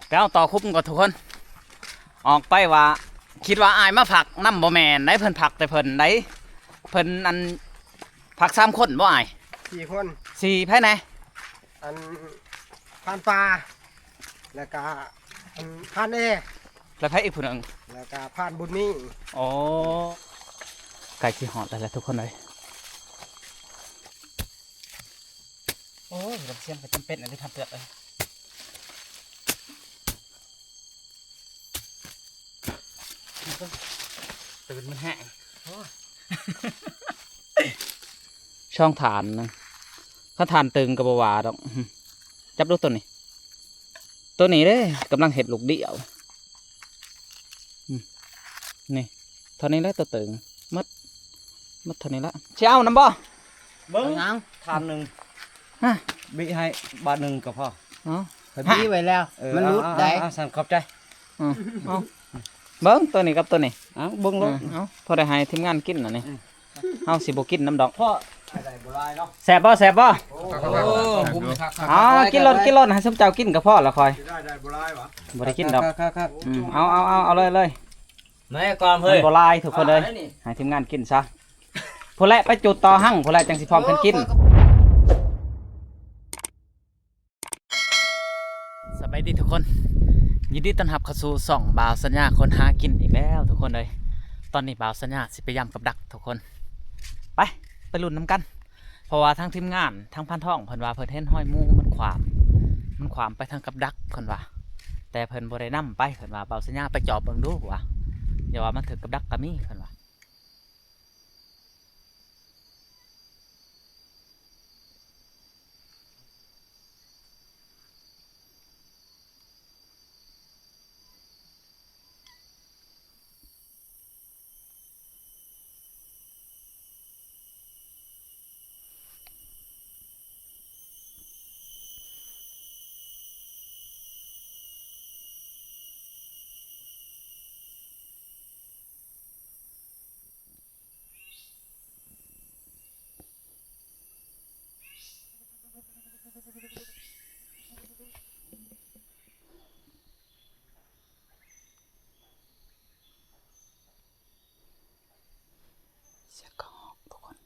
ໄປເອົາຕໍ່ຄຸມກ່ອນທຸກຄົນ. ອອກໄປວ່າຄິດວ່າອ້າຍມາພັກນຳ ບໍ່ແມ່ນໄດ໋, ເພິ່ນພັກແຕ່ເພິ່ນໄດ໋. ເພິ່ນອັນ ພັກສາມຄົນບໍ່ອ້າຍ? ສີ່ຄົນ. ສີ່ ໃຜແດ່? ອັນ ພານປ່າ ແລ້ວກະ ອັນ ພານເອ ແລ້ວໃຜອີກຜູ້ໜຶ່ງ? ແລ້ວກະພານບຸນມີ. ໂອ້ ໃກ້ຊິຮອດແລ້ວແຫຼະທຸກຄົນເອີຍ. ໂອ້ຍ ລຳສຽງກໍຈຳເປັນອັນນີ້ ພານເກືອກເອີຍ. ຕື່ນມັນແຮງ. ໂອ້ຍ ຊ່ອງຖານນະ ຄັນຖານຕຶງກໍບໍ່ວ່າດອກ. ຈັບດູໂຕນີ້ ໂຕນີ້ເດ້ ກຳລັງເຮັດລູກດຽວ. ອືມ ນີ້ ເທົ່ານີ້ແຫຼະ ໂຕຕຶງໝົດ ໝົດເທົ່ານີ້ລະ. ຊິເອົານຳບໍ່? ເບິ່ງ ເອົາຫຍັງ? ຖານໜຶ່ງ ຮະ ບິໃຫ້ບາດໜຶ່ງກໍພໍ. ເອົາ ຂ້ອຍບິໄວ້ແລ້ວ ເອີ ມັນຫຼຸດໄດ໋. ເອົາ ເອົາ ຊັ້ນຂອບໃຈ. ອືມ ເອົາ ເບິ່ງໂຕນີ້ກັບໂຕນີ້ ເອົາ ເບິ່ງໂລດ. ເອີ ເອົາ ພໍໄດ້ໃຫ້ທີມງານກິນລະນີ້. ອືມ ເຮົາຊິບໍ່ກິນນຳດອກ. ພໍໄດ້ບໍ່ຫຼາຍເນາະ. ແຊບບໍ່? ແຊບບໍ່? ໂອ້ ຫຸ້ມຄັກໆ. ເອົາ ກິນໂລດ ກິນໂລດ ໃຫ້ຊຸມເຈົ້າກິນກໍພໍລະຂ້ອຍ. ໄດ້ ໄດ້ບໍ່ຫຼາຍຫວາ? ບໍ່ໄດ້ກິນດອກ. ຄັກໆ. ອືມ ເອົາ ເອົາ ເອົາ ເອົາເລີຍ ເລີຍ. ແມ່ກອມເຮີ້ຍ ມັນບໍ່ຫຼາຍທຸກຄົນເອີຍ. ໃຫ້ທີມງານກິນຊະ ພຸ້ນແຫຼະ ໄປຈູດຕໍ່ຮັງພຸ້ນແຫຼະ ຈັ່ງຊິພ້ອມກັນກິນ. ສະບາຍດີທຸກຄົນ ຍິນດີຕ້ອນຮັບເຂົ້າສູ່ຊ່ອງບ່າວສັນຍາຄົນຫາກິນອີກແລ້ວທຸກຄົນເອີຍ. ຕອນນີ້ບ່າວສັນຍາຊິໄປຢາມກັບດັກທຸກຄົນ ໄປ ໄປລຸ້ນນຳກັນ. ເພາະວ່າທາງທີມງານ ທາງພານທອງເພິ່ນວ່າເພິ່ນເຫັນຮອຍໝູມັນຂວາມ ມັນຂວາມໄປທາງກັບດັກເພິ່ນວ່າ ແຕ່ເພິ່ນບໍ່ໄດ້ນຳໄປ. ເພິ່ນວ່າ ບ່າວສັນຍາໄປຈອບເບິ່ງດູວ່າ ຢ່າວ່າມັນຖືກກັບດັກກໍມີເພິ່ນວ່າ. ສຽງກະຮອກທຸກຄົນ.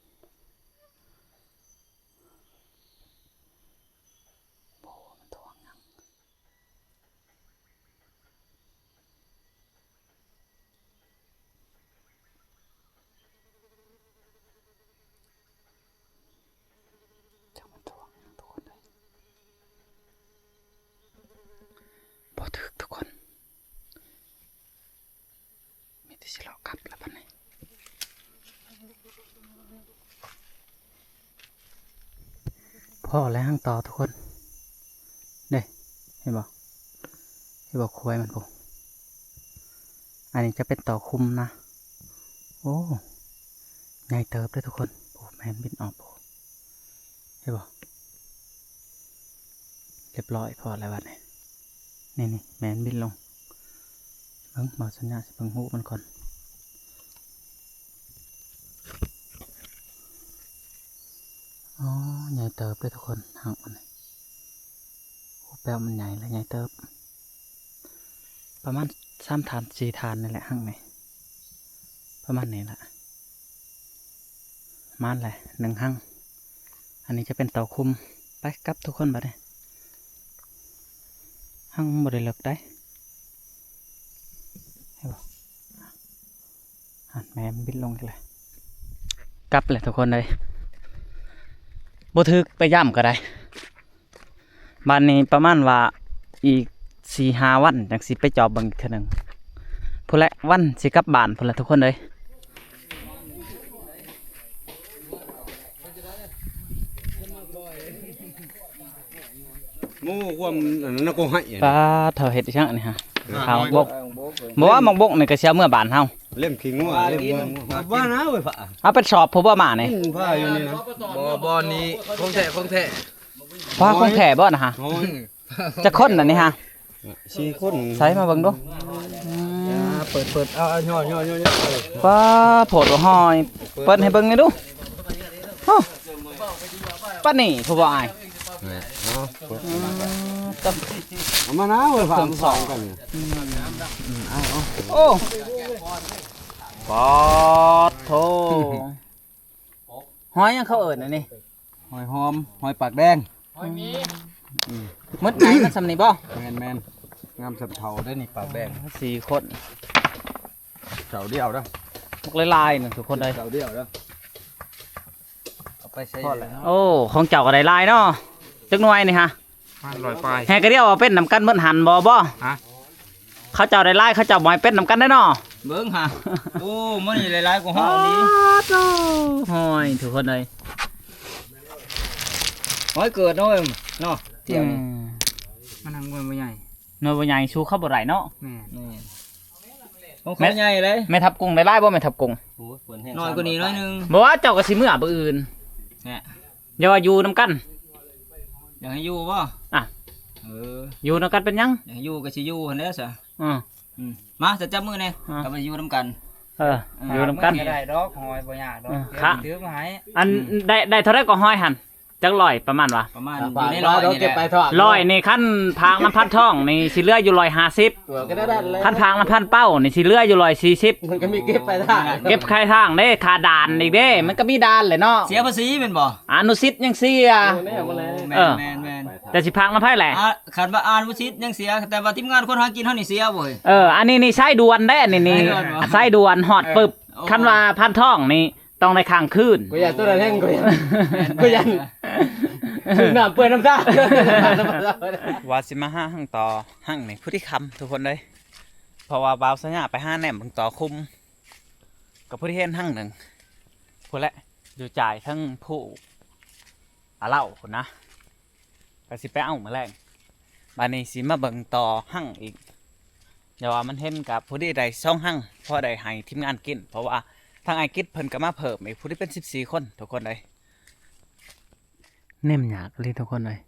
ບໍ່ຮູ້ວ່າມັນທ້ອງຫຍັງ. ຈັກມັນທ້ອງຫຍັງທຸກຄົນເອີຍ. ບໍ່ຖືກທຸກຄົນ. ມີແຕ່ຊິເລາະກັບລະບັດນີ້. ພໍ້ແລ້ວຫາງຕໍ່ທຸກຄົນ ເດ້ ເຫັນບໍ່ ເຫັນບໍ່ ຄວາຍມັນພຸ້ນ. ອັນນີ້ຈະເປັນຕໍຄຸມນະ. ໂອ້ ໃຫຍ່ເຕີບເດ້ທຸກຄົນ. ໂອ້ ແມ່ນບິນອອກ ເຫັນບໍ່ ຮຽບຮ້ອຍ ພໍ້ແລ້ວບັດນີ້. ນີ້ໆ ແມ່ນບິນລົງ. ເບິ່ງ ບ່າວສັນຍາຊິເບິ່ງຮູມັນກ່ອນ. ອໍ ໃຫຍ່ເຕີບເດ້ທຸກຄົນ ຮັກມັນນີ້. ໂອ້ ແປ້ວມັນໃຫຍ່ ແລະໃຫຍ່ເຕີບ ປະມານສາມຖານ ສີ່ຖານນີ້ແຫຼະ ຮັກນີ້ ປະມານນີ້ລະ. ມານແຫຼະ ໜຶ່ງຮັງ. ອັນນີ້ຈະເປັນຕໍຄຸມ. ໄປກັບທຸກຄົນບັດນີ້. ຮັງມັນບໍ່ໄດ້ເລິກໃດ໋ ເຫັນບໍ່. ຫັ້ນ ແມ່ມັນບິນລົງອີກແລ້ວ. ກັບແຫຼະທຸກຄົນເອີຍ ບໍ່ຖືກ ໄປຢາມກໍໄດ້. ບາດນີ້ປະມານວ່າອີກສີ່ຫ້າວັນ ຈັ່ງຊິໄປຈອບເບິ່ງອີກເທື່ອໜຶ່ງ. ພຸ້ນແຫຼະ ວັນຊິກັບບ້ານພຸ້ນແຫຼະທຸກຄົນເອີຍ. ໝູ່ຄວາມອັນນັ້ນນະ ກໍໃຫ້ ປາດເຖົ້າ ເຮັດອີ່ຫຍັງອັນນີ້ຮະ? ອ່າ ເຂົ້າບົກ ບໍ່ວ່າໝາກບົກນີ້ກໍຊິເອົາເມືອບ້ານເຮົາ. ເຫຼັ້ມຂີ້ງົວ ເຫຼັ້ມງົວ ວ່ານະເວີຍ ພະ ເອົາໄປສອບຜູ້ບໍ່ມານີ້. ອືມ ພະຢູ່ນີ້ນະ. ບໍ່ ບໍ່ ນີ້ຂອງແທ້ ຂອງແທ້. ປາ ຂອງແທ້ບໍ່ນະຮະ? ໂອ້ຍ ຈັກຄົນນະນີ້ຮະ? ສີ່ຄົນ. ໃສ່ມາເບິ່ງດູ. ອືມ ເປີດ ເປີດ ເອົາ ເອົາ ຍໍ ຍໍ ຍໍ ຍໍ. ປາ ໂພດບໍ່ຮອຍ ເປີດໃຫ້ເບິ່ງແດ່ດູ. ໂອ້ ປານນີ້ຜູ້ບໍ່ອ້າຍ. ເອົາ ເປີດ ອືມ ເອົາມານະ ເອົາໄປຝາກ ເຄື່ອງຊອກ ມາຝາກກັນ ອືມ ອືມ ເອົາ ເອົາ ໂອ້ ປາດໂທ ຫອຍຫຍັງເຂົາເອີ້ນອັນນີ້? ຫອຍຫອມ ຫອຍປາກແດງ ຫອຍໝີ ອືມ ໝົດໃນມັນສ່ຳນີ້ບໍ່? ແມ່ນໆ ງາມສ່ຳເທົາເດ້ນີ້ ປາກແດງ ສີ່ຄົນ ເສົາດຽວເດີ ບັກຫຼາຍໆ ນັ້ນທຸກຄົນເອີຍ ເສົາດຽວເດີ ເອົາໄປໃຊ້ ໂອ້ ຂອງເຈົ້າກໍໄດ້ຫຼາຍເນາະ ຈັກໜ່ວຍນີ້ຫະ? ຫ້າຮ້ອຍປາຍ ແຮ່ກະດຽວເອົາເປັນນຳກັນເບິດຫັ້ນບໍ່? ບໍ່ ຮະ ເຂົາເຈົ້າໄດ້ຫຼາຍ ເຂົາເຈົ້າບໍ່ໃຫ້ເປັນນຳກັນເດ້ເນາະ ເບິ່ງຫາ ໂອ້ ມື້ນີ້ໄດ້ຫຼາຍກວ່າເຮົານີ້ ປາດໂທ້ ຫອຍທຸກຄົນເອີຍ ຫອຍເກີດເນາະ ເນາະ ອືມ ມັນຫາກໜ່ວຍບໍ່ໃຫຍ່ ໜ່ວຍບໍ່ໃຫຍ່ ສູ້ເຂົາບໍ່ໄດ້ເນາະ ແມ່ນ ແມ່ນ ຂອງເຂົາໃຫຍ່ເລີຍ ແມ່ທັບກຸ້ງໄດ້ຫຼາຍບໍ່ ແມ່ທັບກຸ້ງ? ໂອ້ຍ ເພິ່ນແຮງ ໜ້ອຍກວ່ານີ້ໜ້ອຍໜຶ່ງ ບໍ່ວ່າເຈົ້າກໍຊິເມືອບມື້ອື່ນ ແນ່ ຢ່າວ່າຢູ່ນຳກັນ ຢາກໃຫ້ຢູ່ບໍ່? ອ່ະ ເອີ ຢູ່ນຳກັນເປັນຫຍັງ? ຢາກຢູ່ກໍຊິຢູ່ຫັ້ນແຫຼະຊະ ອືມ ອືມ ມາ ຈະຈັບມືແດ່ ອ່າ ກໍໄປຢູ່ນຳກັນ ເອີ ເອີ ຢູ່ນຳກັນ ກໍໄດ້ດອກ ຫອຍບໍ່ຍາກດອກ ເອີ ດຽວ ຂະ ຖືມາໃຫ້ ອັນ ອືມ ໄດ້ ໄດ້ເທົ່າໃດກໍຫອຍຫັ້ນ? ຈັກຮ້ອຍ ປະມານວ່າ ປະມານຢູ່ໃນຮ້ອຍນີ້ແຫຼະ ຮ້ອຍນີ້ ຄັນຝາກນຳພັນທອງນີ້ຊິເຫຼືອຢູ່ຮ້ອຍຫ້າສິບ ເອີ ກໍໄດ້ນັ້ນແຫຼະ ຄັນຝາກນຳພັນເປົ້ານີ້ຊິເຫຼືອຢູ່ຮ້ອຍສີ່ສິບ ມັນກໍມີເກັບປາຍທາງ ເກັບປາຍທາງເດ້ ຄ່າດ່ານອີກເດ້ ມັນກໍມີດ່ານແຫຼະເນາະ ເສຍພາສີແມ່ນບໍ່? ອະນຸສິດຍັງເສຍ ໂອ້ ແມ່ນໆ ເອີ ແມ່ນໆ ແຕ່ຊິຝາກນຳໃຜແຫຼະ? ອ່າ ຄັນວ່າອະນຸສິດຍັງເສຍ ແຕ່ວ່າທີມງານຄົນຫາກິນເຮົານີ້ເສຍເວີຍ ເອີ ອັນນີ້ນີ້ສາຍດ່ວນເດ້ ອັນນີ້ນີ້ ສາຍດ່ວນ ສາຍດ່ວນຮອດປຶບ ໂອ້ ຄັນວ່າພັນທອງນີ້ ຕ້ອງໄດ້ຄ້າງຄືນ ກູຢານໂຕນັ້ນແຮງ ກູຢານ ກູຢານຖືກນ້ຳເປື້ອຍນ້ຳຕາ ວ່າຊິມາຫາຮັ່ງຕໍ່ ຮັ່ງນີ້ພໍດີຄ່ຳທຸກຄົນເອີຍ ເພາະວ່າບ່າວສັນຍາໄປຫາແນມເບິ່ງຕໍ່ຄຸມ ກໍພໍດີເຫັນຮັ່ງໜຶ່ງ ພຸ້ນແຫຼະ ຢູ່ຈ່າຍເທິງພູອາເຫຼົ່າພຸ້ນນະ ກໍຊິໄປເອົາມື້ແລງ ບາດນີ້ຊິມາເບິ່ງຕໍ່ຮັ່ງອີກ ແຕ່ວ່າມັນເຫັນກໍພໍດີໄດ້ສອງຮັ່ງ ພໍໄດ້ໃຫ້ທີມງານກິນ ເພາະວ່າທາງອ້າຍກິດເພິ່ນກໍມາເພີ່ມອີກ ພໍດີເປັນສິບສີ່ຄົນທຸກຄົນເອີຍ ແນມຍາກອີ່ຫຼີທຸກຄົນເອີຍ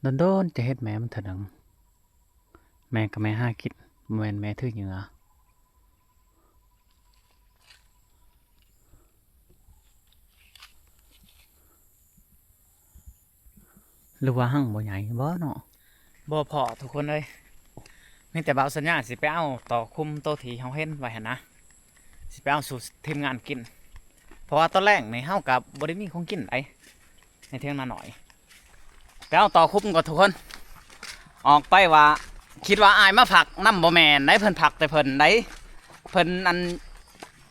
ດົນໆຈະເຫັນແມ່ມັນເທື່ອໜຶ່ງ ແມ່ກໍແມ່ຫາກິນ ບໍ່ແມ່ນແມ່ຖືເຫຍື່ອ. ຫຼືວ່າຮັ່ງບໍ່ໃຫຍ່ບໍ່ເນາະ? ບໍ່ພໍ້ທຸກຄົນເອີຍ ມີແຕ່ບ່າວສັນຍາຊິໄປເອົາຕໍ່ຄຸມໂຕທີ່ເຮົາເຫັນໄວ້ຫັ້ນນະ ຊິໄປເອົາສູ່ທີມງານກິນ ເພາະວ່າຕອນແລງນີ້ເຮົາກໍບໍ່ໄດ້ມີຂອງກິນໃດ ໃນຖຽງນານ້ອຍ ໄປເອົາຕໍ່ຄຸມກ່ອນທຸກຄົນ ອອກໄປວ່າຄິດວ່າອ້າຍມາພັກນຳ ບໍ່ແມ່ນໃດ ເພິ່ນພັກແຕ່ເພິ່ນໃດ ເພິ່ນອັນ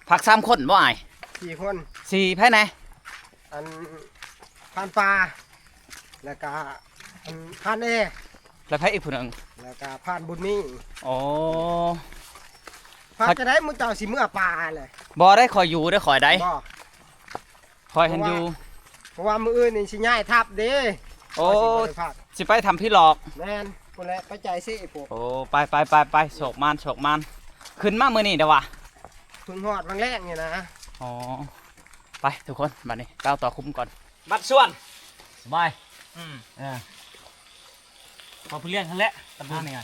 ພັກສາມຄົນບໍ່ອ້າຍ? ສີ່ຄົນ ສີ່ ໃຜແດ່? ອັນ ພານປ່າ ແລ້ວກະ ອັນ ພານແອ ແລ້ວໃຜອີກຜູ້ໜຶ່ງ? ແລ້ວກະພານບຸນມີ ໂອ້ ພັກຈັ່ງໃດ ໝູ່ເຈົ້າຊິເມືອປ່າແຫຼະ ບໍ່ໄດ້ ຂ້ອຍຢູ່ເດ້ ຂ້ອຍໃດ ບໍ່ ຂ້ອຍຫັ້ນຢູ່ ເພາະວ່າ ເພາະວ່າມື້ອື່ນນີ້ຊິຍ້າຍທັບເດ້ ໂອ້ ຂ້ອຍຊິບໍ່ໄດ້ພັກ ຊິໄປຖ້ຳຜີຫຼອກ ແມ່ນ ພຸ້ນແຫຼະ ໄປຈ່າຍເຊພຸ້ນ ໂອ້ ໄປໆໆໆ ໂຊກໝານ ໂຊກໝານ ຂຶ້ນມາມື້ນີ້ເດ້ວະ ເພິ່ງຮອດວັງແລງນີ້ນະ ອໍ ໄປທຸກຄົນ ບາດນີ້ເອົາຕໍ່ຄຸມກ່ອນ ບັດຊວນ ສະບາຍ ອືມ ເອີ ພໍຜູ້ລ້ຽງຫັ້ນແຫຼະ ຕະບູນນີ້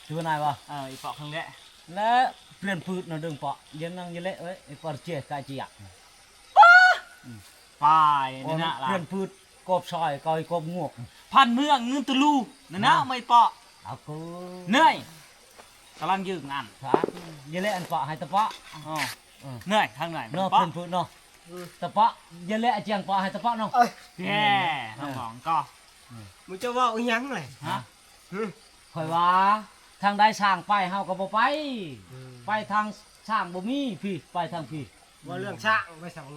ຄືນາຍບໍ່ ເອີ ອີປອກຫັ້ນແຫຼະ ແລະ ເພື່ອນພືດນະ ດຶງເປາະ ຢຽງນັ່ງຢະເລະເອີຍ ໄອ້ປອດເຈກາຈະຢາກ ປາຍ ໂອ້ ນັ້ນນະ ເພື່ອນພືດ ກອບຊອຍ ກອຍກອບງວກ ພັນເມືອງເງິນຕະລູ ນັ້ນນະ ອືມ ໄມ້ເປາະ ເອົາກູ ເໜື່ອຍ ກຳລັງຢືມງານ ຢະເລະອັນປະໃຫ້ຕະປະ ອໍ ເໜື່ອຍ ທາງເໜື່ອຍ ເນາະ ເປັນເນາະ ຕະປະ ຢະແລະອາຈຽງປະໃຫ້ຕະປະເນາະ ເອີ ແທ້ ເອີ ນ້ອງໆກໍ ອືມ ມຶງຈະເວົ້າອີ່ຫຍັງແຫຼະ ຮະ ຫຶ ຂ້ອຍວ່າທາງໃດຊ້າງໄປເຮົາກໍບໍ່ໄປ ອືມ ໄປທາງຊ້າງບໍ່ມີ ພີ້ ໄປທາງພີ້ ເວົ້າເລື່ອງຊ້າງໄປຊະ ເອີ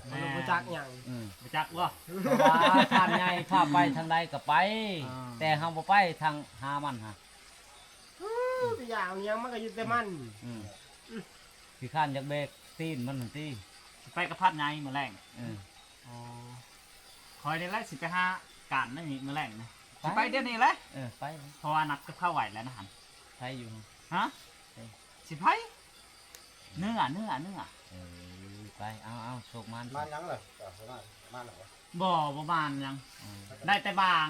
ເຮົາບໍ່ຈັກຫຍັງ ເອີ ບໍ່ຈັກບໍ່ ເພາະວ່າທ່ານໃຫຍ່ພາໄປທາງໃດກໍໄປ ອ່າ ແຕ່ເຮົາບໍ່ໄປທາງຫາມັນຫະ ອືມ ໄປຢາກເອົາຫຍັງມັນກໍຢູ່ແຕ່ມັນ ອືມ ອືມ ຂີ້ຄ້ານຢາກແບກຕີນມັນຫັ້ນຕິ ຊິໄປກັບພານໃຫຍ່ມື້ແລງ ເອີ ອໍ ຂ້ອຍນີ້ແຫຼະຊິໄປຫາການໃນມື້ແລງນະ ຊິໄປ ໄປດຽວນີ້ແຫຼະ ເອີ ໄປ ເພາະວ່ານັດກັບເຂົາໄວ້ແລ້ວນະຫັ້ນ ໄປຢູ່ ຮະ ເອີ ຊິໄປ ເນື້ອ ເນື້ອ ເນື້ອ ເອີ ໄປ ເອົາ ເອົາ ໂຊກໝານ ມານຫຍັງລະ ມານຫຍັງວະ ບໍ່ ບໍ່ມານຫຍັງ ອືມ ໄດ້ແຕ່ບາງ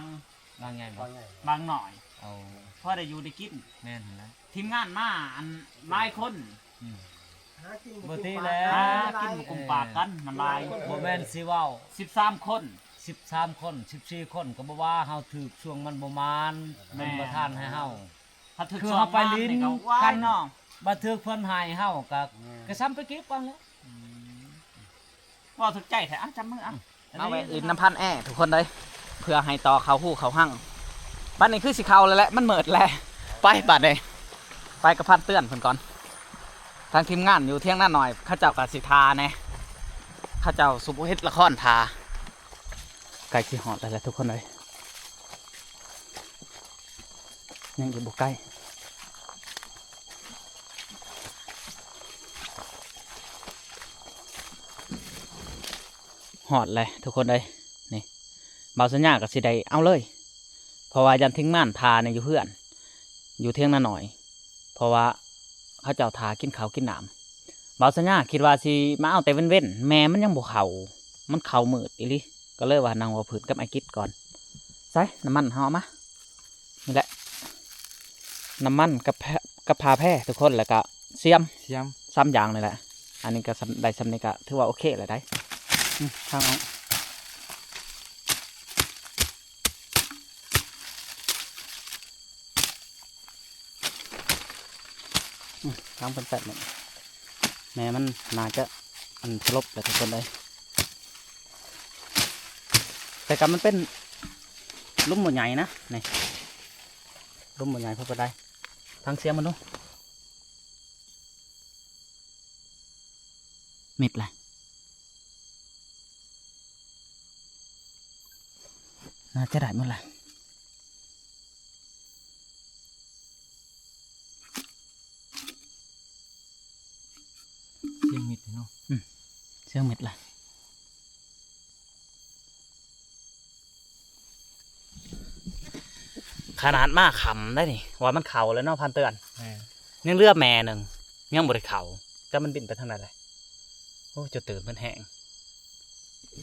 ບາງໃຫຍ່ບໍ່ ບາງໜ້ອຍ ເອົາ ພໍໄດ້ຢູ່ໄດ້ກິນ ແມ່ນຫັ້ນແຫຼະ ທີມງານມາອັນຫຼາຍຄົນ ອືມ ຫາກິນບໍ່ ບໍ່ຕິແລ້ວ ຫາກິນບໍ່ກຸມປາກກັນ ມັນຫຼາຍ ບໍ່ແມ່ນຊິເວົ້າ ສິບສາມຄົນ ສິບສາມຄົນ ສິບສີ່ຄົນ ກໍບໍ່ວ່າ ເຮົາຖືກຊ່ວງມັນບໍ່ໝານ ແມ່ນ ເພິ່ນບໍ່ທານໃຫ້ເຮົາ ຄັນຖືກ ຄືເຮົາໄປຫຼິ້ນ ຊ່ວງມັນນີ້ກໍ ຄັນ ວ້າຍເນາະ ບັດຖືກເພິ່ນໃຫ້ເຮົາກໍ ແມ່ນ ກໍຊ້ຳໄປເກັບເອົາແຫຼະ ອືມ ເວົ້າຖືກໃຈແທ້ ເອົາ ຈັບມື ເອົາ ມາແວະຫຼິ້ນນຳພັນແອທຸກຄົນເອີຍ ເພື່ອໃຫ້ຕໍ່ເຂົ້າຮູ້ເຂົ້າຮັງ. ບັດນີ້ຄືຊິເຂົ້າແລ້ວແຫຼະ ມັນມືດແລ້ວ. ໄປບັດນີ້ ໄປກັບພັນເຕືອນເພິ່ນກ່ອນ. ທາງທີມງານຢູ່ທຽງນານ້ອຍ ເຂົາເຈົ້າກໍຊິຖ້າແດ່ ເຂົາເຈົ້າສຸມເຮັດລະຄອນຖ້າ. ໃກ້ຊິຮອດແລ້ວແຫຼະທຸກຄົນເອີຍ. ຍັງອີກບໍ່ໄກ ຮອດແລ້ວທຸກຄົນເອີຍ. ນີ້ ບ່າວສັນຍາກໍຊິໄດ້ເອົາເລີຍ ເພາະວ່າຢ້ານທີມງານຖ້າໃນຢູ່ເຮືອນ ຢູ່ທຽງນານ້ອຍ ເພາະວ່າເຂົາເຈົ້າຖ້າກິນເຂົ້າກິນນ້ຳ. ບ່າວສັນຍາຄິດວ່າຊິມາເອົາແຕ່ເວັນໆ ແມ່ມັນຍັງບໍ່ເຂົ້າ ມັນເຂົ້າມືດອີ່ຫຼີ ກໍເລີຍວ່ານັ່ງເວົ້າພື້ນກັບອ້າຍກິດກ່ອນ. ໃສ່ນ້ຳມັນເຮົາເອົາມາ ນີ້ແຫຼະ ນ້ຳມັນກັບ ກັບຜ້າແພທຸກຄົນ ແລ້ວກະສຽມ ສຽມ ສາມຢ່າງນີ້ແຫຼະ. ອັນນີ້ກໍສຳ ໄດ້ສ່ຳນີ້ກໍຖືວ່າໂອເຄແລ້ວໄດ໋. ອືມ ທາງອອກ ອືມ ທາງເປັນແປບນີ້ ແມ່ມັນໜ້າຈະ ອັນ ສະຫຼົບແລ້ວທຸກຄົນເອີຍ. ແຕ່ກໍມັນເປັນ ຫຼຸມບໍ່ໃຫຍ່ນະ ນີ້ ຫຼຸມບໍ່ໃຫຍ່ພໍປານໃດ. ຟັງສຽງມັນດູ ມິດລະ ໜ້າຈະໄດ້ໝົດລະ. ສຽງມິດເນາະ ອືມ ສຽງມິດລະ. ຂະໜາດມາຄ່ຳໄດ໋ນີ້ ວ່າມັນເຂົ້າແລ້ວເນາະ ພັນເຕືອນ ແມ່ນ ຍັງເຫຼືອແມ່ໜຶ່ງ ຍັງບໍ່ໄດ້ເຂົ້າ ຈັກມັນບິນໄປທາງໃດແຫຼະ. ໂອ້ ຈົນຕື່ນເພິ່ນແຮງ.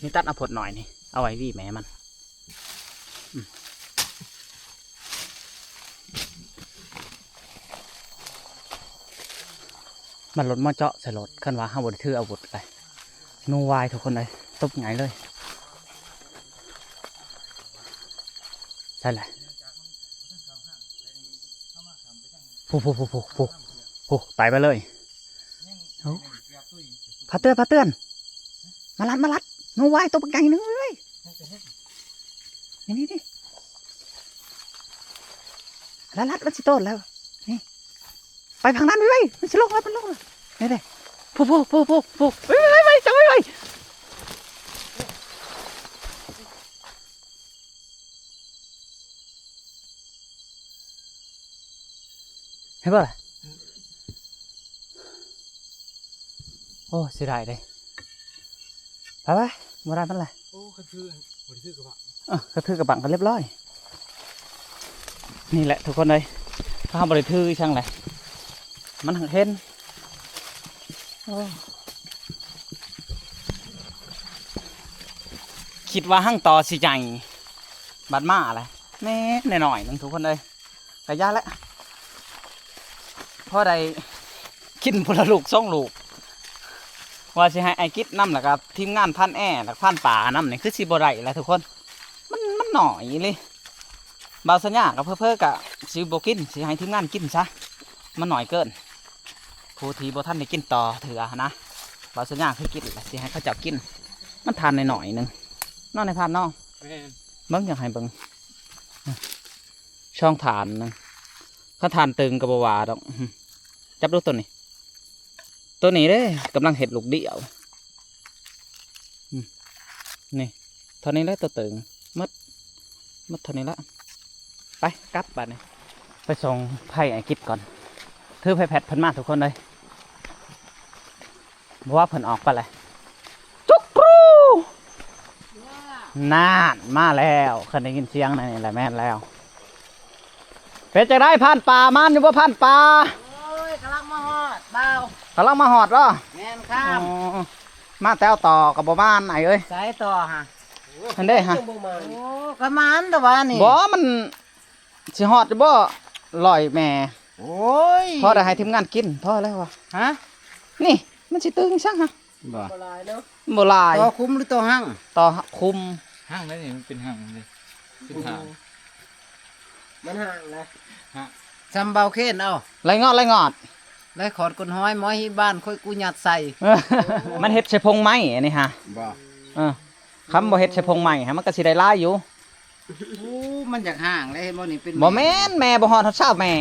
ນີ້ຕັດເອົາໂພດໜ້ອຍນີ້ ເອົາໄວ້ຫວີແມ່ມັນ. ອືມ ມັນລົດມາເຈາະໃສ່ລົດ ຄັນວ່າເຮົາບໍ່ໄດ້ຖືອາວຸດໄປ ໜູວາຍທຸກຄົນເອີຍ ຕົບໃຫຍ່ເລີຍ. ໃສ່ແຫຼະ ພຸ້ນໆໆໆ ໄປ ໄປເລີຍ. ໂອ້ ພາເຕືອນ ພາເຕືອນ ມາລັດ ມາລັດ ໜູວາຍຕົວບັກໃຫຍ່ໜຶ່ງເອີຍ ນີ້ ນີ້ ນີ້ ລັດ ລັດ ມັນຊິໂຕນແລ້ວ ນີ້ ໄປທາງນັ້ນໄວໆ ມັນຊິລົງແລ້ວ ມັນລົງແລ້ວ ນີ້ເດ້ ພຸ້ນໆໆໆ ໄວໆ ໄວໆ ໄວໆ. ເຫັນບໍ່ລະ? ໂອ້ ເສຍດາຍເດ້ ໄປໆ ບໍ່ໄດ້ມັນລະ. ໂອ້ ຄັນຖື ບໍ່ໄດ້ຖືກະບັງ ເອີ ຄັນຖືກະບັງກໍລຽບຮ້ອຍ. ນີ້ແຫຼະທຸກຄົນເອີຍ ຖ້າເຮົາບໍ່ໄດ້ຖືອີ່ຫຍັງລະ ມັນຫັກເຫັນ. ໂອ້ ຄິດວ່າຮັງຕໍ່ຊິໃຫຍ່ ບັດມາແຫຼະ ແນ່ໜ້ອຍໜຶ່ງທຸກຄົນເອີຍ ກະຢ່າແຫຼະ ພໍໄດ້ກິນພຸ້ນລະລູກສອງລູກ ວ່າຊິໃຫ້ອ້າຍກິດນຳ ແລ້ວກະທີມງານພັນແອ ແລ້ວກະພັນປານຳນີ້ ຄືຊິບໍ່ໄດ້ແຫຼະທຸກຄົນ ມັນ ມັນໜ້ອຍອີ່ຫຼີ. ບ່າວສັນຍາກໍເຜີໆກໍຊິບໍ່ກິນ ຊິໃຫ້ທີມງານກິນຊະ ມັນໜ້ອຍເກີນ ຜູ້ທີ່ບໍ່ທັນໄດ້ກິນຕໍ່ເທື່ອຫັ້ນນະ. ບ່າວສັນຍາຄືກິນແຫຼະ ຊິໃຫ້ເຂົາເຈົ້າກິນ ມັນທານໜ້ອຍໆໜຶ່ງເນາະ ໃນພັນເນາະ. ແມ່ນ ເບິ່ງ ຢາກໃຫ້ເບິ່ງ ຊ່ອງທານໜຶ່ງ ຄັນທານຕຶງກໍບໍ່ວ່າດອກ. ຈັບດູໂຕນີ້ ໂຕນີ້ເດ້ ກຳລັງເຮັດລູກດຽວ ອືມ ນີ້ ເທົ່ານີ້ແຫຼະ ໂຕຕຶງ ໝົດ ໝົດເທົ່ານີ້ລະ. ໄປ ກັບບາດນີ້ ໄປສົ່ງໄພອ້າຍກິດກ່ອນ ຖືໄພແພັດເພິ່ນມາທຸກຄົນເອີຍ. ບໍ່ວ່າເພິ່ນອອກໄປແຫຼະ ຈຸກຣູ ນານ ມາແລ້ວ ຄັນໄດ້ຍິນສຽງນັ້ນນີ້ແຫຼະ ແມ່ນແລ້ວ. ເປັນຈັ່ງໃດ ຜ່ານປ່າ ມານຢູ່ບໍ່ ຜ່ານປ່າ? ໂອ້ຍ ກຳລັງມາຮອດ ບ່າວ ກຳລັງມາຮອດບໍ? ແມ່ນຄັບ ອໍ ມາແຕ່ວຕໍ່ກໍບໍ່ມານ ອ້າຍເອີຍ ໃສຕໍ່ຫະ? ຫັ້ນເດ້ຫະ ໂອ້ ກໍມານແຕ່ວ່ານີ້ ບໍ່ ມັນຊິຮອດຢູ່ບໍ່ ຮ້ອຍແມ່? ໂອ້ຍ ພໍໄດ້ໃຫ້ທີມງານກິນ ພໍແລ້ວຫວາ ຫະ? ນີ້ ມັນຊິຕຶງຊັງຫະ? ບໍ່ ບໍ່ຫຼາຍເນາະ ບໍ່ຫຼາຍ ຕໍ່ຄຸມຫຼືຕໍ່ຮັງ? ຕໍ່ຄຸມ ຫ້າງໄດ໋ນີ້ ມັນເປັນຫ້າງເດ້ ເປັນຫ້າງ ມັນຫ້າງນະ ຫ້າງ ຊຳເບົາເຄນເອົາ ໄລ່ງອດ ໄລ່ງອດ ໄລ່ຂອດກົ້ນຫອຍ ໝໍຍຮີບບ້ານ ຂ້ອຍກູຍັດໃສ່ ມັນເຮັດໃສ່ພົງໄມ້ອັນນີ້ຫາ ບໍ່ ເອີ ຄຳບໍ່ເຮັດໃສ່ພົງໄມ້ຫາ ມັນກໍຊິໄດ້ຫຼາຍຢູ່. ໂອ້ ມັນຢາກຫ້າງເດ້ ເຫັນບໍ່ນີ້ ເປັນ ບໍ່ແມ່ນ ແມ່ບໍ່ຮອດ ຮອດຊາວແມ່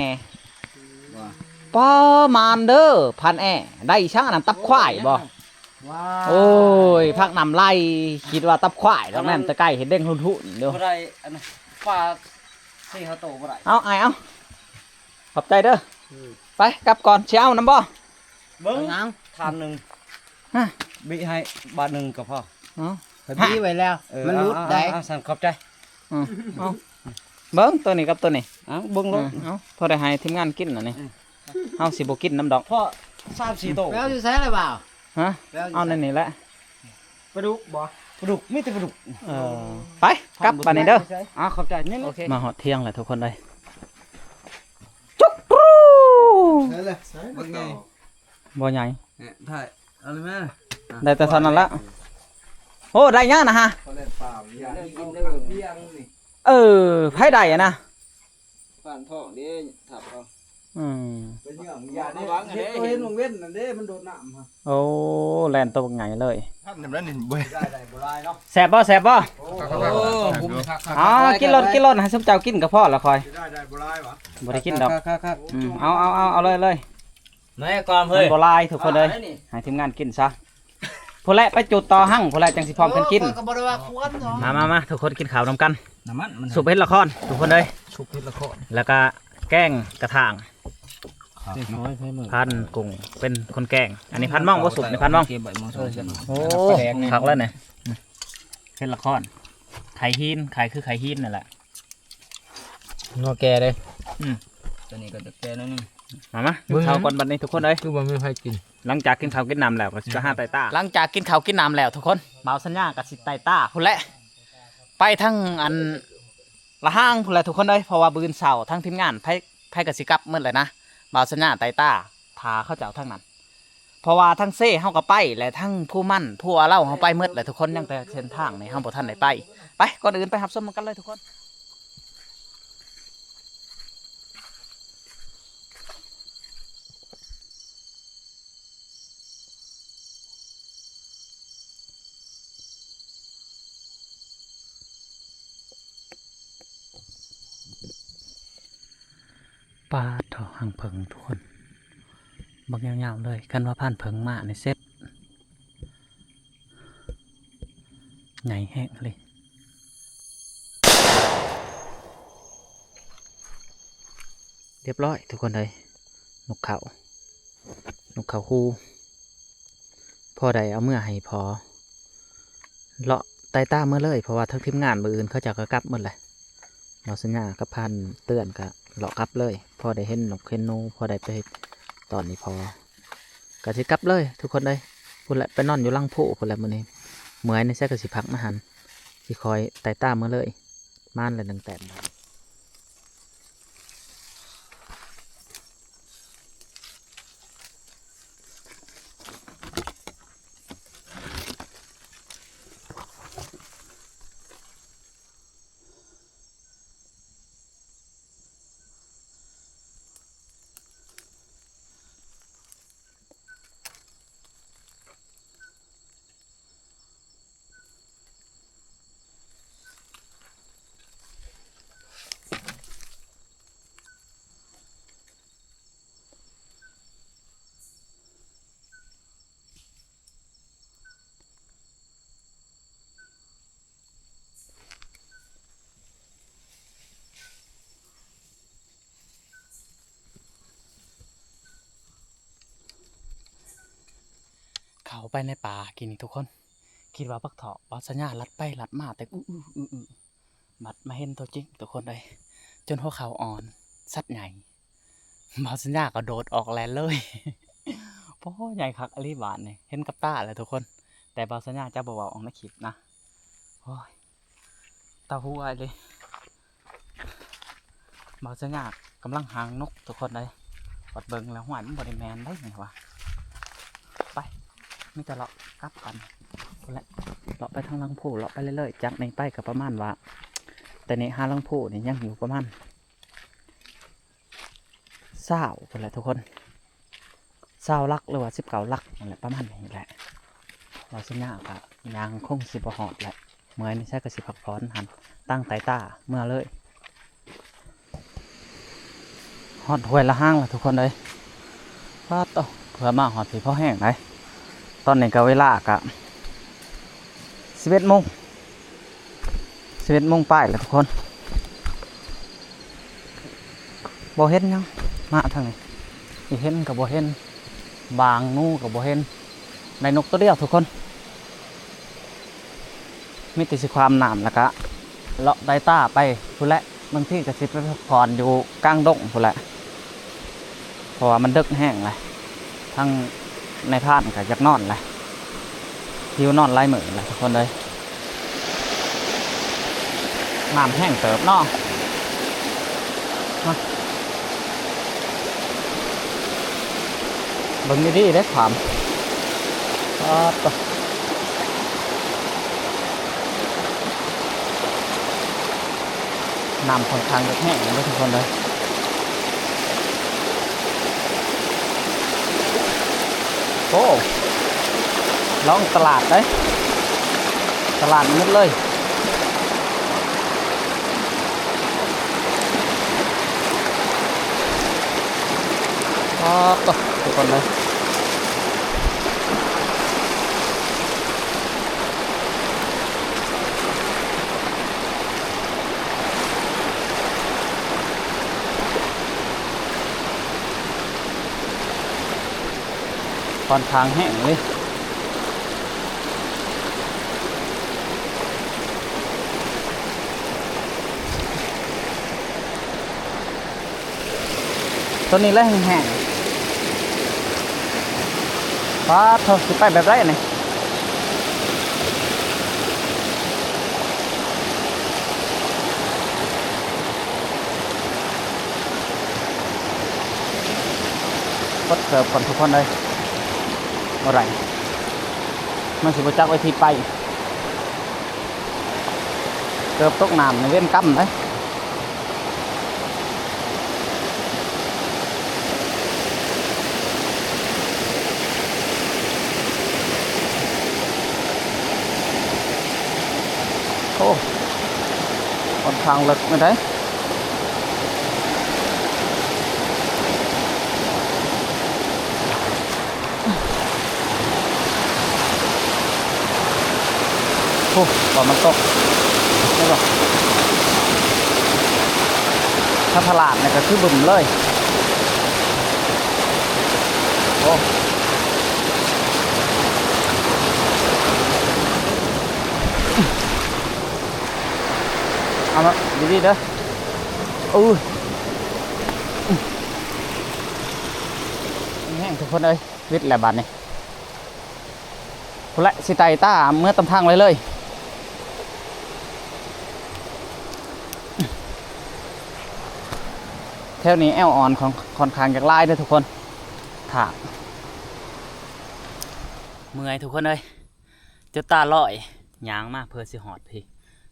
ບໍ່ ປ້າ ມານເດີ ພັນແອ ໄດ້ອີ່ຫຍັງອັນນັ້ນ ຕັບຄວາຍບໍ່? ວ້າ ໂອ້ຍ ພັກນ້ຳໄຫຼ ຄິດວ່າຕັບຄວາຍດອກ ແມ່ນແຕ່ໄກເຫັນເດ້ງຮຸ່ນໆຢູ່ ບໍ່ໄດ້ ອັນນັ້ນ ປາສີ່ຫ້າໂຕບໍ່ໄດ້ ເອົາອ້າຍເອົາ ຂອບໃຈເດີ ອືມ ໄປກັບກ່ອນ ຊິເອົານຳບໍ່? ເບິ່ງ ເອົາຫຍັງ? ຖາດໜຶ່ງ ຮະ ບິໃຫ້ບາດໜຶ່ງກໍພໍ ເອົາ ຂ້ອຍບີໄວ້ແລ້ວ ເອີ ມັນຫຼຸດໄດ໋ ເອົາໆໆ ຊັ້ນຂອບໃຈ ອືມ ເອົາ ເບິ່ງໂຕນີ້ກັບໂຕນີ້ ເອົາ ເບິ່ງໂລດ ເອີ ເອົາ ພໍໄດ້ໃຫ້ທີມງານກິນລະນີ້ ອືມ ເຮົາຊິບໍ່ກິນນຳດອກ ພໍສາມສີ່ໂຕ ແປເອົາຢູ່ໃສລະບ່າວ? ຮະ ແປເອົາຢູ່ໃສ? ເອົາໃນນີ້ແຫຼະ ປາດຸກບໍ່? ປາດຸກ ມີແຕ່ປາດຸກ ເອີ ໄປກັບບາດນີ້ເດີ ເອົາ ຂອບໃຈ ນີ້ ໂອເຄ ມາຮອດທຽງແລ້ວທຸກຄົນເອີຍ ຈຸກຮູ ໃສ່ລະ ໃສ່ ບັກໃຫຍ່ ບໍ່ໃຫຍ່ ເອີ ຖ່າຍເອົາເລີຍແມ່ ໄດ້ແຕ່ເທົ່ານັ້ນລະ ໂອ້ ໄດ້ຫຍັງນະຮະ ເຂົາແລ່ນປ່າ ເອີ ໃຜໄດ້ອະນະ ຜ່ານທ້ອງເດ້ ທັບເອົາ ອືມ ໄປເຫຍື່ອງ ຢ່າໄດ້ ເຫັນ ເຫັນຕົວເຫັນວັງເວັນນັ້ນເດ້ ມັນໂດດນ້ຳຮະ ໂອ້ ແລ່ນໂຕບັກໃຫຍ່ເລີຍ ທັບນຳນັ້ນນີ້ ບໍ່ໄດ້ ໄດ້ບໍ່ຫຼາຍເນາະ ແຊບບໍ່ ແຊບບໍ່? ໂອ້ ໂອ້ ຫຸ້ມຄັກໆ ເອົາ ກິນໂລດ ກິນໂລດ ໃຫ້ຊຸມເຈົ້າກິນກໍພໍລະຂ້ອຍ ໄດ້ ໄດ້ບໍ່ຫຼາຍຫວາ ບໍ່ໄດ້ກິນດອກ ຄັກໆ ອືມ ເອົາ ເອົາ ເອົາ ເອົາເລີຍ ເລີຍ ແມ່ກ່ອນເຮີ້ຍ ມັນບໍ່ຫຼາຍທຸກຄົນເອີຍ ເອົາ ໃຫ້ທີມງານກິນຊະ ພຸ້ນແຫຼະ ໄປຈູດຕໍ່ຮັ່ງພຸ້ນແຫຼະ ຈັ່ງຊິພ້ອມກັນກິນ ໂອ້ ຂ້ອຍກໍບໍ່ໄດ້ວ່າຄວນເນາະ ມາໆໆ ທຸກຄົນກິນເຂົ້ານຳກັນ ນ້ຳມັນ ຊຸບເຫັດລະຄອນທຸກຄົນເອີຍ ຊຸບເຫັດລະຄອນ ແລ້ວກະແກງກະຖາງ ພັນກຸ້ງເປັນຄົນແກງ ອັນນີ້ພັນມອງບໍ່ ຊຸບນີ້ພັນມອງ ໂອ້ ຄັກແລ້ວນີ້ ເຫັດລະຄອນ ໄຂ່ຫີນ ໄຂ່ຄືໄຂ່ຫີນນັ້ນແຫຼະ ງົວແກ່ເດ້ ອືມ ຕົວນີ້ກໍຈະແກ່ໜ້ອຍໜຶ່ງ ມາ ມາ ກິນເຂົ້າກ່ອນບັດນີ້ທຸກຄົນເອີຍ ຄືບໍ່ມີໃຜກິນ ຫຼັງຈາກກິນເຂົ້າກິນນ້ຳແລ້ວກໍຊິໄປຫາໄຕ່ຕາ ຫຼັງຈາກກິນເຂົ້າກິນນ້ຳແລ້ວທຸກຄົນ ບ່າວສັນຍາກໍຊິໄຕ່ຕາພຸ້ນແຫຼະ ໄປທາງອັນລະຫາງພຸ້ນແຫຼະທຸກຄົນເອີຍ ເພາະວ່າມື້ອື່ນເຊົ້າທາງທີມງານໃຜ ໃຜກໍຊິກັບໝົດແຫຼະນະ ບ່າວສັນຍາໄຕ່ຕາຖ້າເຂົາເຈົ້າທາງນັ້ນ ເພາະວ່າທັງເຊເຮົາກໍໄປ ແລະ ທັງພູມັນ ພູອາເລົາເຮົາໄປໝົດແຫຼະທຸກຄົນ ຍັງແຕ່ເສັ້ນທາງນີ້ເຮົາບໍ່ທັນໄດ້ໄປ ໄປ ກ່ອນອື່ນໄປຮັບຊົມນຳກັນເລີຍທຸກຄົນ. ປາດເຖາະ ຮັງເຜິ້ງທຸກຄົນ ບັກຍາວໆເລີຍ ຄັນວ່າພັນເຜິ້ງມານີ້ເສັດ ໃຫຍ່ແຮງເລີຍ. ຮຽບຮ້ອຍທຸກຄົນເອີຍ ນົກເຂົາ ນົກເຂົາຄູ ພໍໄດ້ເອົາເມືອໃຫ້ພໍ່ ເລາະໄຕ່ຕາເມືອເລີຍ ເພາະວ່າທາງທີມງານມື້ອື່ນເຂົາເຈົ້າກໍກັບໝົດແຫຼະ ເວົ້າສັນຍາກັບພັນເຕືອນກໍເລາະກັບເລີຍ ພໍໄດ້ເຫັນນົກເຫັນໜູ ພໍໄດ້ໄປຕອນນີ້ພໍ ກໍຊິກັບເລີຍທຸກຄົນເອີຍ ພຸ້ນແຫຼະ ໄປນອນຢູ່ຫຼັງພູພຸ້ນແຫຼະມື້ນີ້ ເມື່ອຍໃນໃສກໍຊິພັກນະຫັ້ນ ຊິຄ່ອຍໄຕ່ຕາເມືອເລີຍ ມານລະໜຶ່ງແຕ້ມ. ເຂົ້າໄປໃນປ່າກີ້ນີ້ທຸກຄົນ ຄິດວ່າບັກເຖາະ ບ່າວສັນຍາລັດໄປລັດມາແຕ່ອືໆ ບັດມາເຫັນຕົວຈິງທຸກຄົນເອີຍ ຈົນຫົວເຂົ່າອ່ອນ ສັດໃຫຍ່ ບ່າວສັນຍາກໍໂດດອອກແລ່ນເລີຍ ໂອ້ ໃຫຍ່ຄັກອີ່ຫຼີບາດນີ້ ເຫັນກັບຕາແລ້ວທຸກຄົນ ແຕ່ບ່າວສັນຍາຈະບໍ່ເວົ້າອອກໃນຄລິບນະ ໂອ້ຍ ຕາຫົວອີ່ຫຼີ ບ່າວສັນຍາກຳລັງຫາງນົກທຸກຄົນເອີຍ ບັດເບິ່ງແລ້ວ ຫ້ວຍ ມັນບໍ່ໄດ້ແມ່ນໄດ໋ນີ້ຫວາ ໄປ ມີແຕ່ເລາະກັບກັນ. ພຸ້ນແຫຼະ ເລາະໄປທາງຫຼັງພູ ເລາະໄປເລື້ອຍໆ ຈາກນີ້ໄປກໍປະມານວ່າ ແຕ່ນີ້ຫາຫຼັງພູນີ້ຍັງຢູ່ປະມານຊາວພຸ້ນແຫຼະທຸກຄົນ ຊາວຫຼັກ ຫຼືວ່າສິບເກົ້າຫຼັກນັ້ນແຫຼະ ປະມານນີ້ແຫຼະ. ເວົ້າສັນຍາກໍຍ່າງຄົງຊິບໍ່ຮອດແຫຼະ ເມື່ອຍນີ້ໃສກໍຊິພັກຜ່ອນຫັ້ນ ຕັ້ງໄຕຕາເມືອເລີຍ. ຮອດຫ້ວຍລະຫາງແລ້ວທຸກຄົນເອີຍ ປາດໂທ້ ເພື່ອມາຮອດພີ້ພໍແຮງໃດ໋. ຕອນນີ້ກໍເວລາກໍສິບເອັດໂມງ ສິບເອັດໂມງປາຍແລ້ວທຸກຄົນ. ບໍ່ເຫັນຫຍັງ ມາທາງນີ້ ອີເຫັນກໍບໍ່ເຫັນ ບາງໜູກໍບໍ່ເຫັນ ໄດ້ນົກໂຕດຽວທຸກຄົນ. ມີແຕ່ຊິຂ້າມນ້ຳ ແລ້ວກະເລາະໄຕຕາໄປພຸ້ນແຫຼະ ບາງທີກໍຊິໄປພັກຜ່ອນຢູ່ກາງດົງພຸ້ນແຫຼະ ເພາະວ່າມັນເດິກແຮງແຫຼະ ທາງນາຍພານກໍຢາກນອນແຫຼະ ຫິວນອນຫຼາຍມື້ແຫຼະທຸກຄົນເອີຍ. ນ້ຳແຮງເຕີບເນາະ ເບິ່ງດີໆເດ້ ຄວາມ ປາດໂທ້ ນ້ຳຂ້ອນຂ້າງຈະແຮງເດ້ທຸກຄົນເດີ. ໂອ້ ລ່ອງຕະຫຼາດເດ້ ຕະຫຼາດໝົດເລີຍ. ອໍ ໂຕ ທຸກຄົນເອີຍ ຂ້ອນຂ້າງແຮງເລີຍ. ໂຕນີ້ແຫຼະແຮງໆ. ປາດໂທ້ ຊິໄປແບບໃດນີ້? ກົດເກີບກ່ອນທຸກຄົນເອີຍ ບໍ່ໄດ້ ມັນຊິບໍ່ຈັກວິທີໄປ. ເກີບຕົກນ້ຳນີ້ເວນກຳເດ້. ໂອ້ ຂ້ອນຂ້າງເລິກແມ່ນໃດ. ໂອ້ ວ່າມັນຕົກ ນີ້ບໍ່ ຖ້າຕະຫຼາດນີ້ກໍຄືບຶ້ມເລີຍ. ໂອ້ ເອົາມາດີໆເດີ. ໂອ້ຍ ແຮງທຸກຄົນເອີຍ ວິດແລ້ວບາດນີ້ ພຸ້ນແຫຼະ ຊິໄຕ່ຕາເມືອຕາມທາງໄວ້ເລີຍ. ແຖວນີ້ແອວອ່ອນ ຂ້ອນຂ້າງຈະຫຼາຍເດີທຸກຄົນ ຖ້າ ເມື່ອຍທຸກຄົນເອີຍ ຈົນຕາລອຍ ຍ່າງມາເພື່ອຊິຮອດພີ້.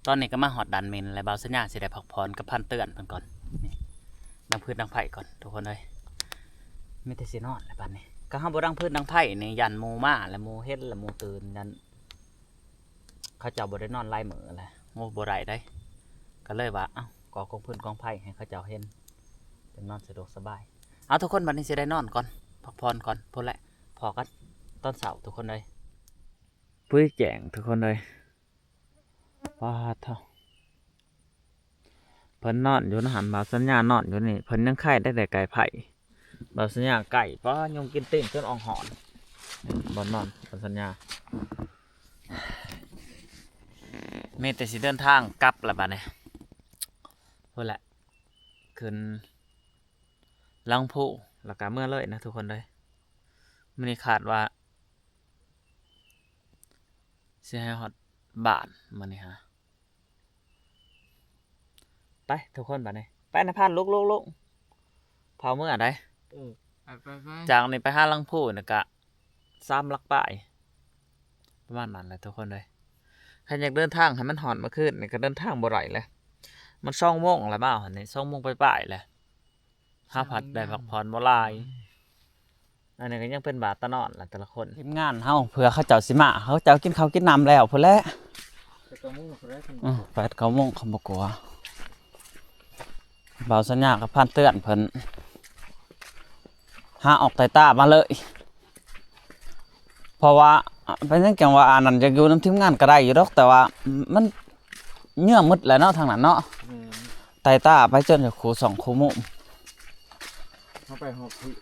ຕອນນີ້ກໍມາຮອດດານເມັນແລ້ວ ບ່າວສັນຍາຊິໄດ້ພັກຜ່ອນກັບພັນເຕືອນເພິ່ນກ່ອນ. ນີ້ ດັງຟືນດັງໄຟກ່ອນທຸກຄົນເອີຍ ມີແຕ່ຊິນອນແລ້ວບາດນີ້. ກໍເຮົາບໍ່ດັງຟືນດັງໄຟນີ້ ຢ້ານໝູ່ມາແລ້ວໝູ່ເຫັນແລ້ວໝູ່ຕື່ນ ຢ້ານເຂົາເຈົ້າບໍ່ໄດ້ນອນຫຼາຍມື້ແລ້ວ. ໂອ້ ບໍ່ໄດ້ໃດ໋ ກໍເລີຍວ່າ ເອົ້າ ກໍ່ກອງຟືນກອງໄຟໃຫ້ເຂົາເຈົ້າເຫັນ ຈັ່ງນອນສະດວກສະບາຍ. ເອົາ ທຸກຄົນ ບາດນີ້ຊິໄດ້ນອນກ່ອນ ພັກຜ່ອນກ່ອນ ພຸ້ນແຫຼະ ພໍ້ກັນຕອນເຊົ້າທຸກຄົນເອີຍ. ປຸ້ຍແຈ້ງທຸກຄົນເອີຍ ປາດໂທ້ ເພິ່ນນອນຢູ່ຫັ້ນ ບ່າວສັນຍານອນຢູ່ນີ້ ເພິ່ນຍັງໄຄໄດ້ແຕ່ໄກ່ໄຜ່ ບ່າວສັນຍາໄກ່ ປ້າ ຍຸງກິນຕີນຈົນອອງຫອນ. ບ່ອນນອນບ່າວສັນຍາ ມີແຕ່ຊິເດີນທາງກັບລະບາດນີ້ ພຸ້ນແຫຼະ ຂຶ້ນຫຼັງພູ ແລ້ວກະເມືອເລີຍນະທຸກຄົນເອີຍ. ມື້ນີ້ຄາດວ່າ ຊິໃຫ້ຮອດບ້ານມື້ນີ້ຫາ. ໄປທຸກຄົນບາດນີ້ ໄປນາຍພານ ລຸກໆໆ ເຝົ້າເມືອໃດ໋. ເອີ ໄປໆໆ ຈາກນີ້ໄປຫາຫຼັງພູນີ້ກະສາມຫຼັກປາຍ. ປະມານນັ້ນແຫຼະທຸກຄົນເອີຍ. ຄັນຢາກເດີນທາງໃຫ້ມັນຮອດມື້ຄືນນີ້ກໍເດີນທາງບໍ່ໄດ້ແຫຼະ. ມັນສອງໂມງແລ້ວ ມາຮອດນີ້ສອງໂມງປາຍໆແລ້ວ. ເຮົາພັດໄດ້ພັກຜ່ອນບໍ່ຫຼາຍ. ອັນນີ້ກໍຍັງເປັນບາດຕານອນລະແຕ່ລະຄົນ. ທີມງານເຮົາ ເພື່ອເຂົາເຈົ້າຊິມາ ເຂົາເຈົ້າກິນເຂົ້າກິນນ້ຳແລ້ວພຸ້ນແຫຼະ. ແປດເກົ້າໂມງພຸ້ນແຫຼະ. ອື ແປດເກົ້າໂມງ ເຂົາບໍ່ກົວ. ບ່າວສັນຍາກັບພັນເຕືອນເພິ່ນຫາອອກໄຕຕາມາເລີຍ. ເພາະວ່າ ເປັນຫຍັງຈັ່ງວ່າ ອັນນັ້ນ ຢາກຢູ່ນຳທີມງານກໍໄດ້ຢູ່ດອກ ແຕ່ວ່າມັນເຫຍື່ອໝົດແລ້ວເນາະ ທາງນັ້ນເນາະ. ແມ່ນ. ໄຕຕາໄປຈົນຈະຄູ່ສອງຄູ່ມຸມ ເຮົາໄປຮອບທີ່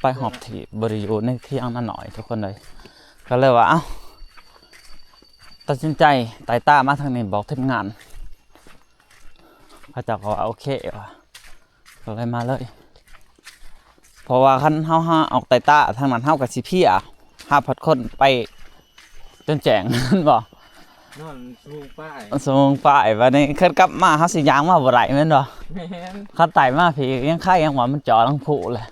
ໄປຮອບທີ່ ບໍ່ໄດ້ຢູ່ໃນທຽງນານ້ອຍທຸກຄົນເອີຍ. ກໍເລີຍວ່າ ເອົ້າ ຕັດສິນໃຈໄຕຕາມາທາງນີ້ ບອກທີມງານ ເຂົາເຈົ້າກໍວ່າໂອເຄວ່າ ກໍເລີຍມາເລີຍ. ເພາະວ່າຄັນເຮົາຫາອອກໄຕຕາທາງນັ້ນ ເຮົາກໍຊິເພຍ ຫາພັດຄົນໄປຈົນແຈ້ງ ແມ່ນບໍ່? ນອນຊົ່ວໂມງປາຍ ຊົ່ວໂມງປາຍ. ບາດນີ້ຄັນກັບມາ ເຮົາຊິຍ່າງມາບໍ່ໄດ້ແມ່ນບໍ່? ແມ່ນ. ຄັນໄຕ່ມາພີ້ຍັງໄຄ ຍັງວ່າມັນເຈາະຫຼັງພູແຫຼະ.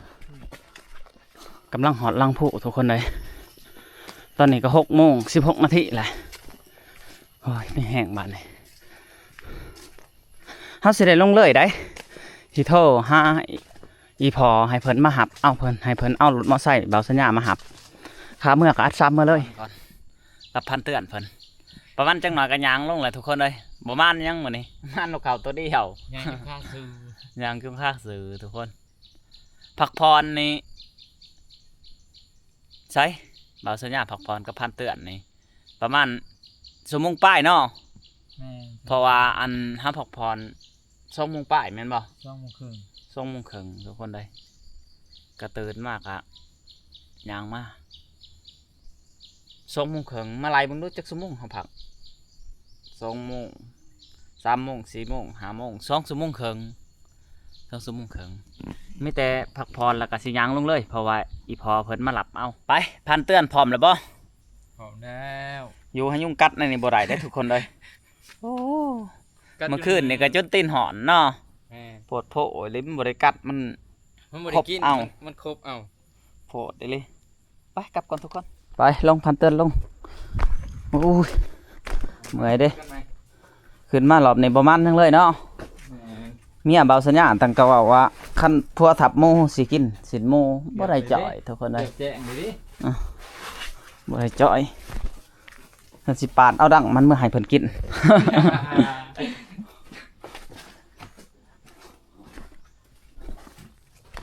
ກຳລັງຮອດຫຼັງພູທຸກຄົນເອີຍ. ຕອນນີ້ກໍຫົກໂມງສິບຫົກນາທີແຫຼະ. ໂອ້ຍ ມີແຮງບາດນີ້. ເຮົາຊິໄດ້ລົງເລີຍໄດ໋. ຊິໂທຫາອີ່ພໍ່ໃຫ້ເພິ່ນມາຮັບເອົາເພິ່ນ ໃຫ້ເພິ່ນເອົາລົດມໍໄຊບ່າວສັນຍາມາຮັບ. ຂາເມືອກໍອັດຊຳເມືອເລີຍ ກັບພັນເຕືອນເພິ່ນ. ປະມານຈັກໜ້ອຍກໍຍ່າງລົງແຫຼະທຸກຄົນເອີຍ. ບໍ່ມານຫຍັງມື້ນີ້ ມານນົກເຂົາຕົວດຽວ. ຍ່າງຈຸງຄາຊື່ ຍ່າງຈຸງຄາຊື່ທຸກຄົນ. ພັກຜ່ອນນີ້ ໃສ ບ່າວສັນຍາພັກຜ່ອນກັບພັນເຕືອນນີ້ ປະມານຊົ່ວໂມງປາຍເນາະ. ແມ່ນ. ເພາະວ່າອັນເຮົາພັກຜ່ອນສອງໂມງປາຍແມ່ນບໍ່? ສອງໂມງເຄິ່ງ ສອງໂມງເຄິ່ງທຸກຄົນເອີຍ. ກະຕື່ນມາກະຍ່າງມາ ສອງໂມງເຄິ່ງ. ມາໄລ່ເບິ່ງດູຈັກຊົ່ວໂມງເຮົາພັກ ສອງໂມງ ສາມໂມງ ສີ່ໂມງ ຫ້າໂມງ ສອງຊົ່ວໂມງເຄິ່ງ ສອງຊົ່ວໂມງເຄິ່ງ. ມີແຕ່ພັກຜ່ອນແລ້ວກໍຊິຍ່າງລົງເລີຍ ເພາະວ່າອີ່ພໍ່ເພິ່ນມາຮັບເອົາ. ໄປ ພັນເຕືອນ ພ້ອມແລ້ວບໍ່? ພ້ອມແລ້ວ. ຢູ່ໃຫ້ຍຸງກັດໃນນີ້ບໍ່ໄດ້ເດ້ທຸກຄົນເອີຍ. ໂອ້ ກັດ ເມື່ອຄືນນີ້ກໍຈົນຕີນຮ້ອນເນາະ. ແມ່ນ. ໂພດໂພອີ່ຫຼີ ມັນບໍ່ໄດ້ກັດ ມັນ ມັນບໍ່ໄດ້ກິນ ມັນ ມັນຄົບເອົາ ໂພດອີ່ຫຼີ. ໄປກັບກ່ອນທຸກຄົນ. ໄປລົງ ພັນເຕືອນລົງ. ໂອ້ຍ ເມື່ອຍເດ້. ຂຶ້ນມາຮອບນີ້ບໍ່ມັນຫຍັງເລີຍເນາະ. ແມ່ນ. ເມຍບ່າວສັນຍາຕັ້ງກະເວົ້າວ່າ ຄັນຜົວທັບໝູຊິກິນຊີ້ນໝູ. ບໍ່ໄດ້ຈ່ອຍທຸກຄົນເອີຍ. ແຈ້ງເລີຍ. ອ່ະ ບໍ່ໄດ້ຈ່ອຍ. ເພິ່ນຊິປາດເອົາດັງມັນເມືອໃຫ້ເພິ່ນກິນ.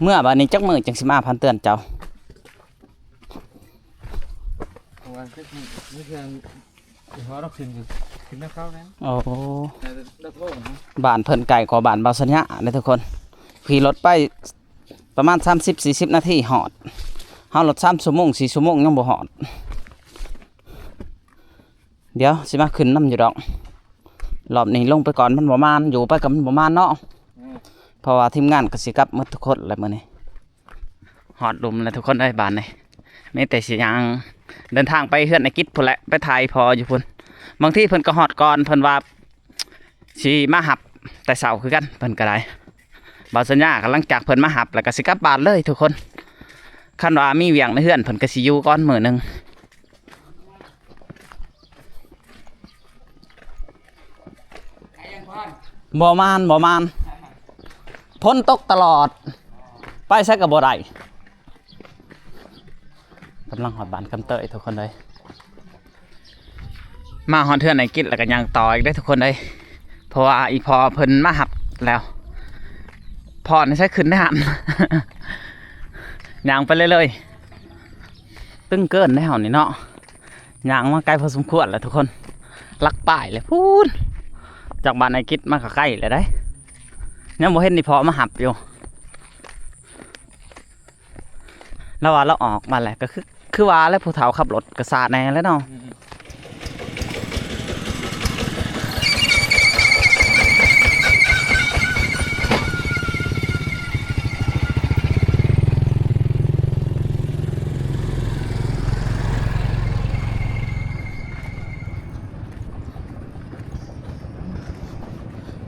ເມື່ອບາດນີ້ຈັກມື້ຈັ່ງຊິມາ ພັນເຕືອນເຈົ້າ? ເພາະວ່າຈັກມື້ ມື້ເທື່ອ ເຮົາຕ້ອງຂຶ້ນ ຂຶ້ນນຳເຂົາແລ້ວ. ໂອ້ ແຕ່ລະໂທນນະ ບ້ານເພິ່ນໃກ້ກວ່າບ້ານບ່າວສັນຍາເດ້ທຸກຄົນ. ຂີ່ລົດໄປປະມານສາມສິບສີ່ສິບນາທີຮອດ. ເຮົາລົດສາມຊົ່ວໂມງ ສີ່ຊົ່ວໂມງຍັງບໍ່ຮອດ. ດຽວຊິມາຂຶ້ນນຳຢູ່ດອກ. ຮອບນີ້ລົງໄປກ່ອນ ມັນບໍ່ມານ ຢູ່ໄປກໍມັນບໍ່ມານເນາະ. ອືມ ເພາະວ່າທີມງານກໍຊິກັບໝົດທຸກຄົນແຫຼະມື້ນີ້. ຮອດລຸ່ມແລ້ວທຸກຄົນເອີຍ ບາດນີ້ມີແຕ່ຊິຍ່າງເດີນທາງໄປເຮືອນອ້າຍກິດພຸ້ນແຫຼະ ໄປຖ່າຍພໍ່ຢູ່ພຸ້ນ. ບາງທີເພິ່ນກໍຮອດກ່ອນ ເພິ່ນວ່າຊິມາຮັບແຕ່ເຊົ້າຄືກັນ ເພິ່ນກໍໄດ້. ບ່າວສັນຍາກໍຫຼັງຈາກເພິ່ນມາຮັບແລ້ວກໍຊິກັບບ້ານເລີຍທຸກຄົນ. ຄັນວ່າມີວຽກໃນເຮືອນ ເພິ່ນກໍຊິຢູ່ກ່ອນມື້ໜຶ່ງ. ບໍ່ມານ ບໍ່ມານ ຝົນຕົກຕະຫຼອດ ໄປໃສກໍບໍ່ໄດ້. ກຳລັງຮອດບ້ານຄຳເຕີຍທຸກຄົນເອີຍ. ມາຮອດເຮືອນອ້າຍກິດແລ້ວກໍຍ່າງຕໍ່ອີກເດ້ທຸກຄົນເອີຍ. ເພາະວ່າອີ່ພໍ່ເພິ່ນມາຮັບແລ້ວ. ພໍ່ນີ້ໃຊ້ຂຶ້ນໄດ້ຫັ້ນ ຍ່າງໄປເລື້ອຍໆ. ຕຶງເກີນໄດ໋ເຮົານີ້ເນາະ. ຍ່າງມາໄກພໍສົມຄວນແລ້ວທຸກຄົນ ຫຼັກປາຍແລ້ວພຸ້ນ. ຈາກບ້ານອ້າຍກິດມາກໍໃກ້ແລ້ວໄດ໋. ຍັງບໍ່ເຫັນອີ່ພໍ່ມາຮັບຢູ່. ລາວວ່າລາວອອກມາແລ້ວ ກໍຄື ຄືວ່າແຫຼະ ຜູ້ເຖົ້າຂັບລົດກໍຊ້າແດ່ແຫຼະເນາະ. ອືມ.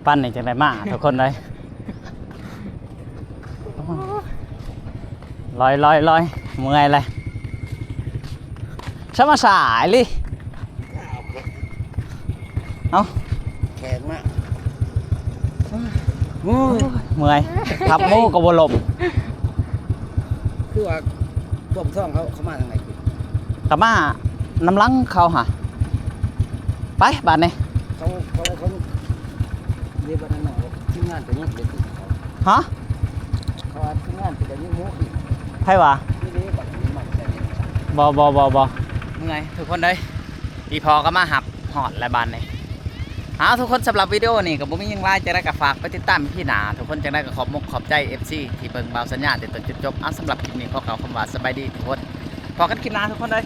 ປານນີ້ຈັ່ງໄດ້ມາທຸກຄົນເອີຍ. ລອຍ ລອຍ ລອຍ ເມື່ອຍແຫຼະ ທຳມະຊາດອີ່ຫຼີ. ເອົ້າ ແຂກມາ ໂອ້ຍ ເມື່ອຍ ທັບໝູກໍບໍ່ລົມ. ຄືວ່າພວກຊ່ອງເຂົາ ເຂົາມາທາງໃດ? ກໍມານຳຫຼັງເຂົາຫາ. ໄປບາດນີ້ ເຂົາ ເຂົາ ເຂົາ ເດ ບາດນັ້ນເນາະ ທີມງານໄປຍິງເດ ຮະ? ເຂົາວ່າທີມງານໄປຍິງໝູອີກ. ໃຜວ່າ? ນີ້ເດ ບາດນີ້ມັນຈະເຫັນ. ບໍ່ ບໍ່ ບໍ່ ບໍ່ ເມື່ອຍທຸກຄົນເອີຍ. ອີ່ພໍ່ກໍມາຮັບຮອດແລ້ວບາດນີ້. ເອົາ ທຸກຄົນ ສຳລັບວິດີໂອນີ້ກໍບໍ່ມີຫຍັງຫຼາຍ, ຈັ່ງໃດກໍຝາກໄປຕິດຕາມອີພີໜ້າ. ທຸກຄົນ ຈັ່ງໃດກໍຂອບມົກຂອບໃຈເອັຟຊີທີ່ເບິ່ງບ່າວສັນຍາແຕ່ຕົ້ນຈົນຈົບ. ເອົາ ສຳລັບຄລິບນີ້ຂໍກ່າວຄຳວ່າສະບາຍດີທຸກຄົນ, ພໍ້ກັນຄລິບໜ້າທຸກຄົນເອີຍ.